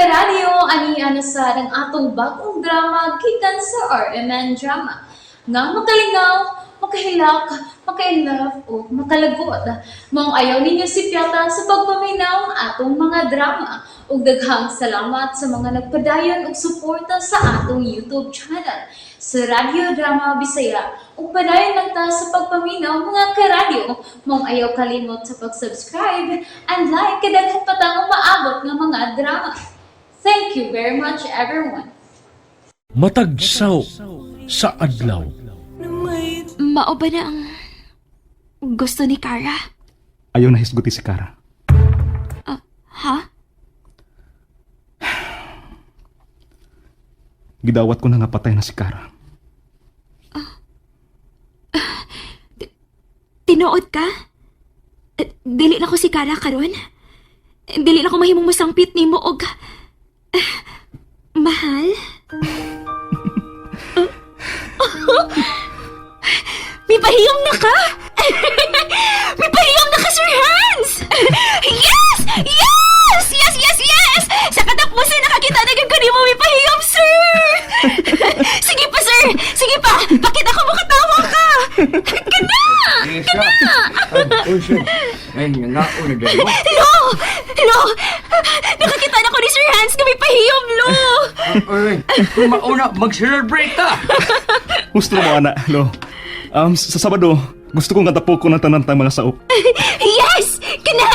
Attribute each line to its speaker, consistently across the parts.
Speaker 1: Karadyo, ani na sa ang atong bagong drama gikan sa RMN Drama. Nga makalingaw, makahilak, maka-inlove o makalagot. Maong ayaw ninyo sipyata sa pagpaminaw ang atong mga drama. Ug daghang salamat sa mga nagpadayon og suporta sa atong YouTube channel sa Radyo Drama Bisaya. Ug padayon lang ta sa pagpaminaw, mga karadyo. Maong ayaw kalimot sa pag-subscribe and like kay daghan pa tang umaabot nga mga drama. Thank you very much, everyone.
Speaker 2: Matag saw sa adlaw.
Speaker 3: Mao ba na ang gusto ni Kara?
Speaker 4: Ayaw na hisguti si Kara.
Speaker 3: Ha?
Speaker 4: Gidawat ko na nga patay na si Kara.
Speaker 3: Tinuod ka? Eh, dili na ko si Kara karon. Eh, dili na ko mahimong masangpit nimo og eh, mahal. May pahiyom na ka! May pahiyom na ka, Sir Hans! Yes! Yes! Yes, yes, yes! Sa katapusan, nakakita na gyud ko nimo may pahiyom, sir! Sige pa, sir! Sige pa! Pakita ko mo katawa ka! Kana!
Speaker 5: Isa. Ay, uy, ay, nga, una dyan mo.
Speaker 3: Lo! Lo! Nakakita na ko ni Sir Hans na may pahiyom, Lo!
Speaker 5: Uy, kung mauna, mag-celebrate ta.
Speaker 4: Gusto mo, ana, lo. Sa Sabado, gusto kong katapo ko ng tanan tang mga saop.
Speaker 3: Yes! Kana!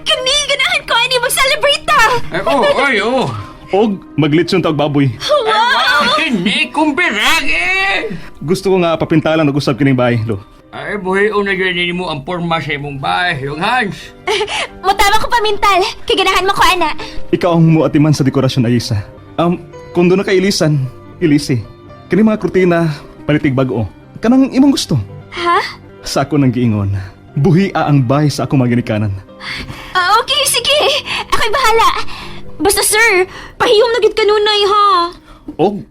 Speaker 3: Kani! Ganahan ko ani mag-celebrate ta!
Speaker 5: Ay, oh, ay, oh.
Speaker 4: Og maglitsyon ta og baboy.
Speaker 5: Ay, wow, kini, kumbiragi.
Speaker 4: Gusto ko nga papintalan og usab kining bahay, lo.
Speaker 5: Ay, buhi una dyan mo ang forma sa imong bahay, yung Hans.
Speaker 3: Mutama ko pamintal. Kay ganahan mo ko, ana.
Speaker 4: Ikaw ang muatiman sa dekorasyon, Ayisa. Kung doon na ka ilisan, ilisi. Kini mga kurtina, palitig bag-o. Kanang imong gusto.
Speaker 3: Ha?
Speaker 4: Sa ako nang giingon. Buhi ang bahay sa akong mga ginikanan.
Speaker 3: Ah, okay, sige. Ako'y bahala. Basta, sir, pahiyom na gid kanunay, ha?
Speaker 4: Og,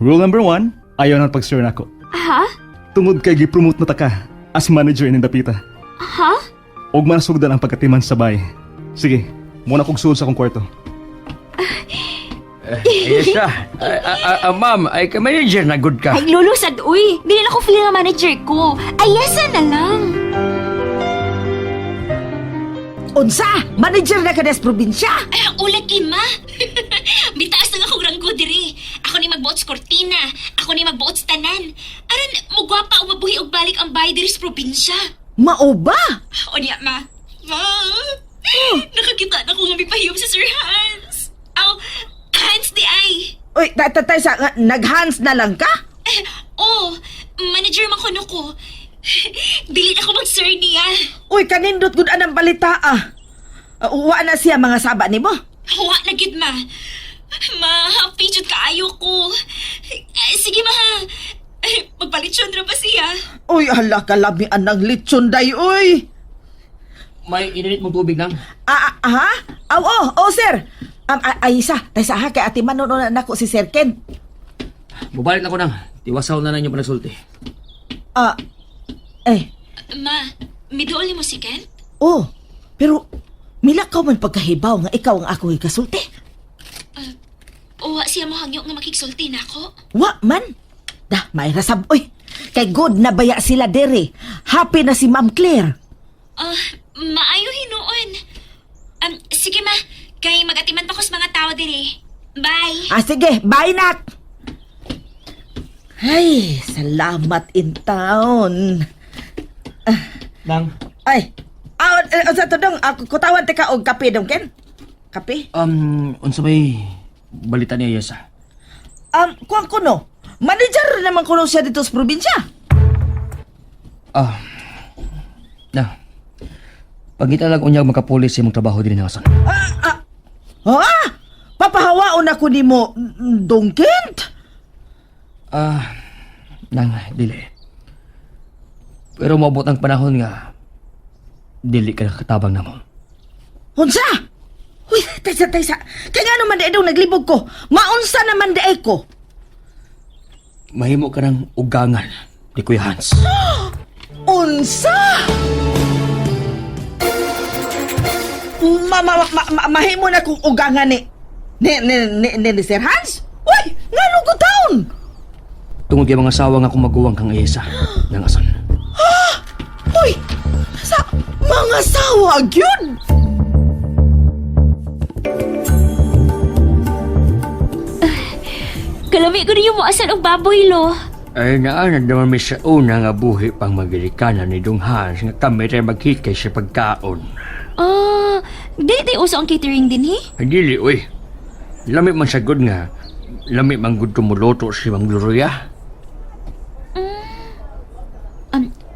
Speaker 4: rule number 1, ayaw na pag-sir nako.
Speaker 3: Ha?
Speaker 4: Tungod kay gipromote na ta ka as manager ining dapita.
Speaker 3: Ha?
Speaker 4: Og manasugdan ang pagkatiman sa bahay. Sige, muna kog suod sa akong kwarto.
Speaker 5: Isa. Ay, ah, ah, ma'am, ay, ka-manager na good ka.
Speaker 3: Ay, lulusad, uy. Dili na ko feel nga manager ko. Ay, yesa na lang.
Speaker 6: Unsa? Manager na ka des probinsya?
Speaker 3: Ay, ang ulag ma. Bitaas na nga akong ranggo diri. Ako ni magbuot sa kortina. Ako ni magbuot sa tanan. Aron, mugwapa o mabuhi og balik ang bahay diri sa probinsya.
Speaker 6: Mao ba?
Speaker 3: O niya, ma. Ma, nakakita na ko nga may pahiyom si Sir Hans. Aw, Hans di ay.
Speaker 6: Uy, tatay sa naghans na lang ka?
Speaker 3: Eh, oh, manager man kuno ko. Dili na ko mag-sir niya.
Speaker 6: Uy, kanindot gud anang balita ah. Wa na siya mga saba nimo.
Speaker 3: Wa na gid, ma. Ma, happy jud kaayo ko. Eh, sige, ma. Eh, magpalitsyon ra ba siya?
Speaker 6: Uy, hala kalami anang litson day uy.
Speaker 5: May init mong tubig lang.
Speaker 6: Ah, ah, ha? Aw, oh, oh, sir. Ay, isa, tay sa ha kay ati manon na nako si Sir Ken.
Speaker 5: Mubalik na ko nang. Tiwasaw na ninyo panagsulti.
Speaker 6: Ah, eh,
Speaker 3: Ma, miduol mo si Ken?
Speaker 6: oh, pero milakaw man pagkahibaw nga ikaw ang ako ikasulti.
Speaker 3: Uwa siya mo hangyo nga makigsulti nako.
Speaker 6: Wa man. Da, may rasab uy. Kay good na baya sila dere. Happy na si Ma'am Claire.
Speaker 3: Ah, maayo hinuon. Sige ma, kay magatiman pa ko sa mga tao diri. Bye.
Speaker 6: Ah, sige. Bye, nak. Ay, salamat in town.
Speaker 5: Nang,
Speaker 6: Ay, ah, sa to dong, ako kutawan te ka og kape dong, Ken? Kape?
Speaker 5: Unsa may balita niya, Yesa?
Speaker 6: Kuang kuno. Manager naman kuno siya dito sa probinsya.
Speaker 5: Ah, na. Pagita lang unyag makapulis sa imong trabaho dinhi na Hasan.
Speaker 6: Ha? Papahawaon ako nimo, dong Kent?
Speaker 5: Ah, nang dili. Pero moabot ang panahon nga dili ka nakatabang namo.
Speaker 6: Unsa? Uy, taysa, taysa. Kaya nga naman di dong naglibog ko. Maunsa naman di ay ko.
Speaker 5: Mahimo ka ng ugangan ni Kuya Hans.
Speaker 6: Unsa? Ma, ma, ma, ma, mahimo na kong ugangan ni. Ni, ni, ni, ni Sir Hans? Uy, ngano ko taon?
Speaker 5: Tungod kay mga asawa nga akong maguwang kang Ayesa. Nangason.
Speaker 6: Uy, sa mga sawa gyud.
Speaker 3: Kalami ko ninyo mo asan og baboy, lo.
Speaker 5: Ay naanad naman mi sa una nga buhi pang magilikanan ni Dong Hans nga kami rin maghikay sa pagkaon.
Speaker 3: Ah, di uso ang catering din, he?
Speaker 5: Ay, dili, uy. Lami man sagod nga. Lami man gud tumuluto si Ma'am Gloria.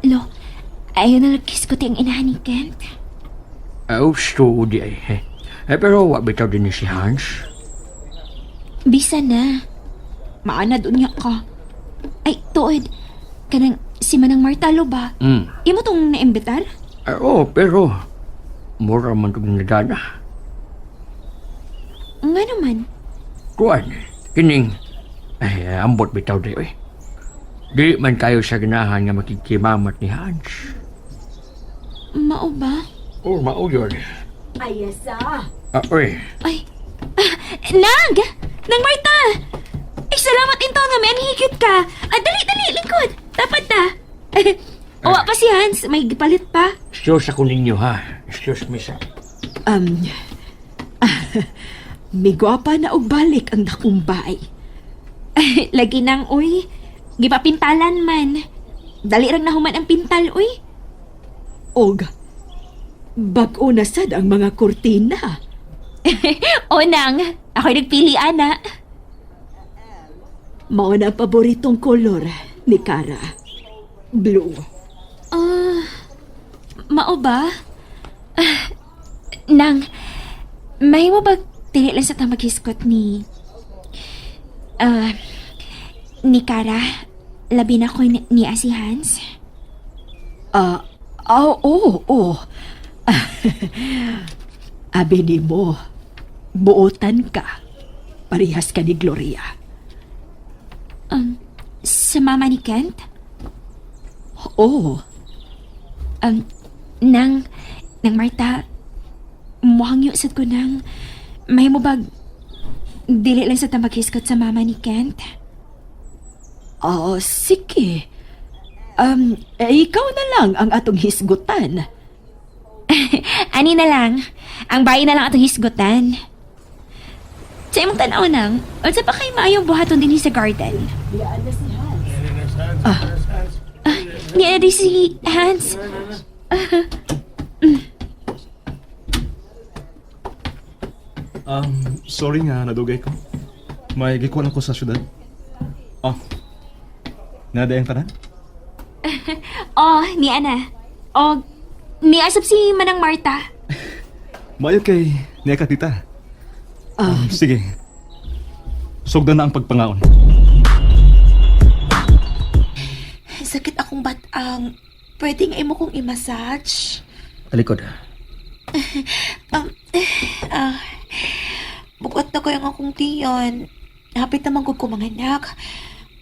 Speaker 3: Lo, ayaw na nagkiss ko ti ang inahan ni Kent.
Speaker 5: Ah, oops, tuo di ay. Eh, eh, pero wa bitaw din ni si Hans.
Speaker 3: Bisa na. Maanad unya ka. Ay, tuod. Kanang si Manang Martalo ba? Imo tong naimbitar?
Speaker 5: Ah, oh, pero mura man itong nadana.
Speaker 3: Nga naman.
Speaker 5: Kuan, kining, ay, ambot bitaw di, uy. Di man kayo sa ganahan nga makikimamat ni Hans.
Speaker 3: Mao ba?
Speaker 5: Oh, mao yun.
Speaker 6: Ayesa.
Speaker 5: Ah, uy.
Speaker 3: Ay, ah, Nang! Nang Marta! Ay, salamat into nga may anhigit ka. Ah, dali, dali, lingkod. Dapat ta. Owa pa si Hans, may gipalit pa.
Speaker 5: Excuse ako ninyo, ha? Excuse me, sir.
Speaker 6: Migwapa na og balik ang dakumbay.
Speaker 3: Lagi nang, uy. Gipapintalan man. Dali rang nahuman ang pintal, uy.
Speaker 6: Og bag-o na sad ang mga kurtina.
Speaker 3: O nang, ako'y nagpili, ana.
Speaker 6: Mao na ang paboritong kolor ni Kara. Blue.
Speaker 3: Ah, mao ba? Ah, nang, may mo ba dili lang sa tamaghiskot ni... Ah, ni Kara, labi na ko ni si Hans.
Speaker 6: Ah, oh, oo, oo. Abi nimo, buotan ka. Parehas ka ni Gloria.
Speaker 3: Sa mama ni Kent?
Speaker 6: Oo,
Speaker 3: Nang, nang Marta, muhang yun sad ko nang, may mo bag, dili lang sa tamaghiskot sa mama ni Kent?
Speaker 6: Oo, sige. Eh, ikaw na lang ang atong hisgutan.
Speaker 3: Ani na lang, ang bayi na lang atong hisgutan. Sa imong tanaw nang, unsa pa kay maayong buhaton dinhi sa garden? Ah, niya na si Hans.
Speaker 4: Sorry nga, nadugay ko. May gikuan ako sa syudad. Oh. Nadayan ka na?
Speaker 3: Oh, niya na. Oh, niya asap si Manang Marta.
Speaker 4: Maayo kay niya ka, tita. Sige. Sugdan na ang pagpangaon.
Speaker 7: Sakit akong batang. Pwede nga imo kong i-massage?
Speaker 5: Talikod.
Speaker 7: Ah, bukat na ko yung akong tiyon. Hapit naman ko kumanganak.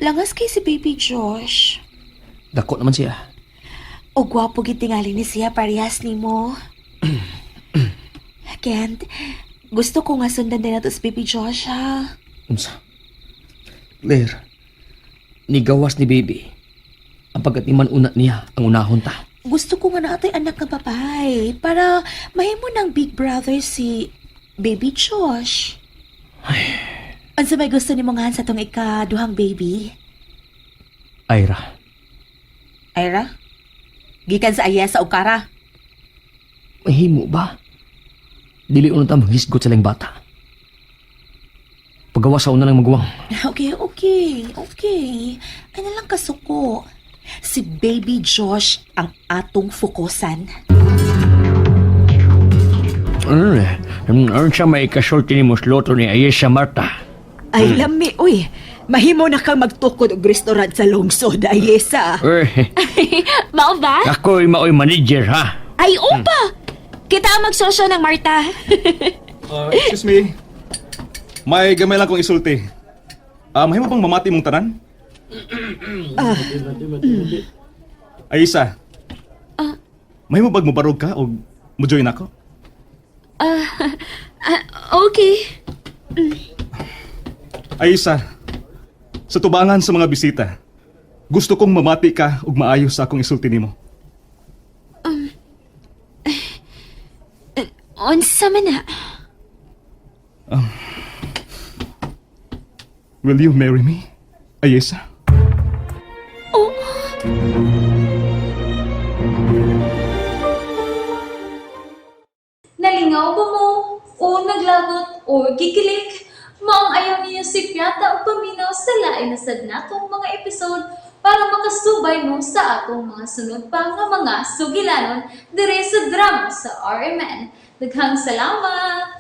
Speaker 7: Langas kay si Baby Josh.
Speaker 5: Dako naman siya.
Speaker 7: O gwapo gid tingali ni siya parehas nimo. Kent, gusto ko nga sundan din nato si Baby Josh ha.
Speaker 5: Unsa? Claire, nigawas ni baby. Ang pagkatiman una niya, ang unahon ta.
Speaker 7: Gusto ko nga naatay anak nga babae para mahimo ng big brother si Baby Josh. Unsa may gusto nimo nga sa tong ikaduhang baby?
Speaker 5: Ira,
Speaker 7: Ira? Gikan sa Ayesa o Kara?
Speaker 5: mahimo ba? Dili una ta manghisgot sa lang bata. Pagawa sa una ng maguwang.
Speaker 7: Okay. Ano lang kasuko? Si Baby Josh ang atong fokusan.
Speaker 5: Ano na? Ano siya may kasulti ni Musloto ni Ayesha Marta?
Speaker 6: Ay, lami, uy. Mahimo na kang magtukod og restaurant sa lungsod, Ayesa.
Speaker 5: Eh,
Speaker 3: Mao ba?
Speaker 5: ako'y maoy manager ha.
Speaker 3: Ay, opa! Kita ang magsosyo ng Marta.
Speaker 4: Excuse me. May gamay lang kong isulti. Ah, mahimo bang mamati mong tanan? Ay, isa. Mahimo bag mobarog ka o mo-join ako?
Speaker 3: Ah, okay.
Speaker 4: Aisa, sa tubangan sa mga bisita, gusto kong mamati ka ug maayo sa akong isulti nimo.
Speaker 3: Unsa man na?
Speaker 4: Will you marry me, Ayesa?
Speaker 3: Oh.
Speaker 1: Nalingaw ba mo? O naglagot o gikilig? Maong ayaw niyo si Piata o paminaw sa lain na sad natong mga episode para makasubay mo sa atong mga sunod pa nga mga sugilanon dire sa drama sa RMN. Daghang salamat!